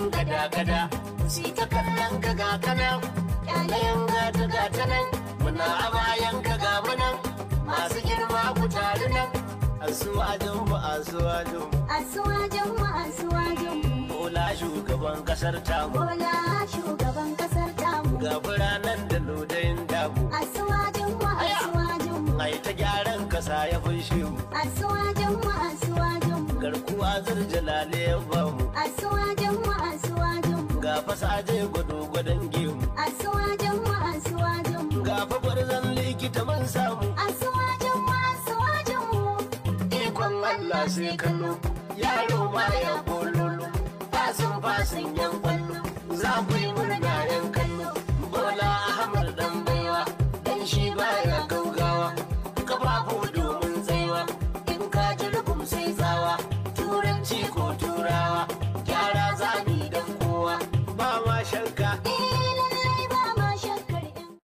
Yan gada-gada si ta kallon ka ga kanan, kyalayen gata gata nan, muna a bayan ka ga munan, masu girma ku taru nan. Asuwajin mu, asuwajin mu. Asuwajin mu, asuwajin mu. Bola shugaban kasar tamu. Bola shugaban kasar tamu. Ga biranen da lodayin damu. Asuwajin mu, asuwajin mu. Ai ta gyaran kasa ya funshe mu. Asuwajin mu, asuwajin mu. Garkuwa zurjalale ya bamu. Asuwajin mu, asuwajin mu. Ga fasaje gwado gwadon gemu. Asuwajin mu, asuwajin mu. Ga fa gwarzon likita mun samu. Asuwajin mu, asuwajin mu. Ikon Allah sai kallo, yaro ma ya bololo, fasin fasin yan kwallo, za ku yi murna yan kallo. Bola Ahmad dan baiwa, dan shi baya gaugawa, kafafu domin tsaiwa, in ka ji rugum sai tsawa, turanci ko turawa, gyara zami dan kowa, ba ma shanka.